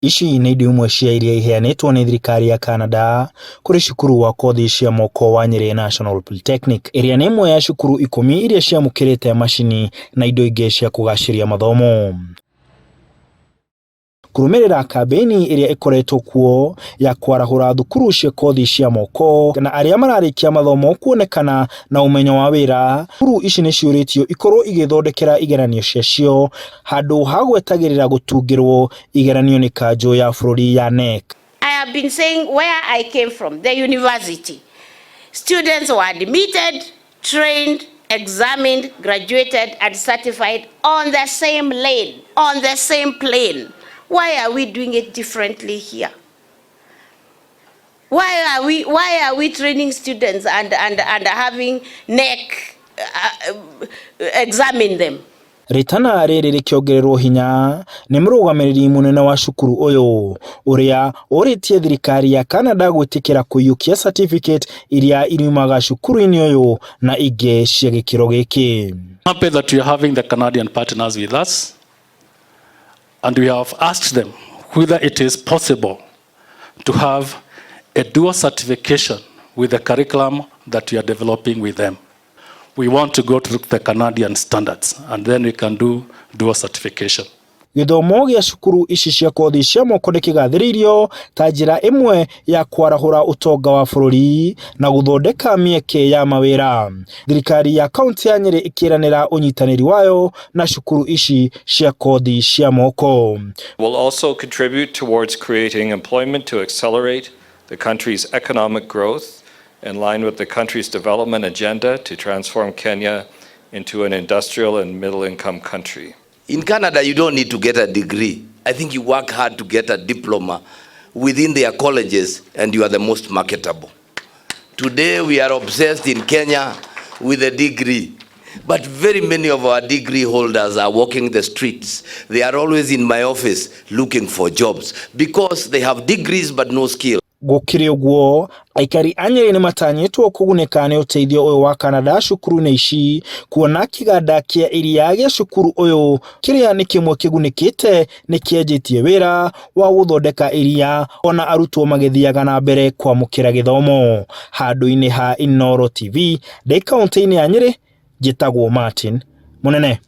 Ici nĩ indo imwe cia iria iheanĩtwo nĩ thirikari ya Canada kũrĩ cukuru wa kothi cia moko wa Nyeri National Polytechnic, ĩrĩa nĩ ĩmwe ya cukuru 10 iria ciamũkĩrĩte macini na indo ingĩ cia kũgacĩria mathomo. Kũrũmĩrĩra kambĩini ĩrĩa ĩkoretwo kuo ya kwarahũra thukuru cia kothi cia moko na arĩa mararĩkia mathomo kuonekana na ũmenyo wa wĩra, thukuru ici nĩ ciũrĩtio ikorwo igĩthondekera igeranio ciacio handũ ha gwetagĩrĩra gũtungĩrwo igeranio nĩ kanjũ ya bũrũri ya KNEC. I have been saying where I came from, the university. Students were admitted, trained, examined, graduated, and certified on the same lane, on the same plane. Why are we doing it differently here? Why are we training students and having KNEC examine them? Rĩtana rĩrĩ rĩkĩongererwo hinya nĩ mũrũgamĩrĩri mũnene wa cukuru ũyũ ũrĩa ũrĩtie thirikari ya Canada gwĩtĩkĩra kũiyũkia certificate iria iriumaga cukuru-inĩ ũyũ na ingĩ cia gĩkĩro gĩkĩ. Happy that we are having the Canadian partners with us, and we have asked them whether it is possible to have a dual certification with the curriculum that we are developing with them. We want to go to the Canadian standards, and then we can do dual certification. Gĩthomo gĩa cukuru ici cia kothi cia moko nĩ kĩgathĩrĩirio ta njĩra ĩmwe ya kwarahũra ũtonga wa bũrũri na gũthondeka mĩeke ya mawĩra. Thirikari ya kaunti ya Nyĩrĩ ĩkĩranĩra ũnyitanĩri wayo na cukuru ici cia kothi cia moko. Will also contribute towards creating employment to accelerate the country's economic growth in line with the country's development agenda to transform Kenya into an industrial and middle income country. In Canada, you don't need to get a degree. I think you work hard to get a diploma within their colleges and you are the most marketable. Today, we are obsessed in Kenya with a degree. But very many of our degree holders are walking the streets. They are always in my office looking for jobs because they have degrees but no skill. Gũkĩrĩ ũguo, aikari a Nyĩrĩ nĩmatanyĩtwo kũgunĩka nĩ ũteithio ũyũ wa Canada cukuru-inĩ ici, kuona kĩganda kĩa iria gĩa cukuru ũyũ kĩrĩa nĩ kĩmwe kĩgunĩkĩte nĩ kĩanjĩtie wĩra wa gũthondeka iria ona arutwo magĩthiaga na mbere kwamũkĩra gĩthomo. Handũ-inĩ ha Inooro TV ndĩ kaũntĩ-inĩ ya Nyĩrĩ, njĩtagwo Martin Mũnene.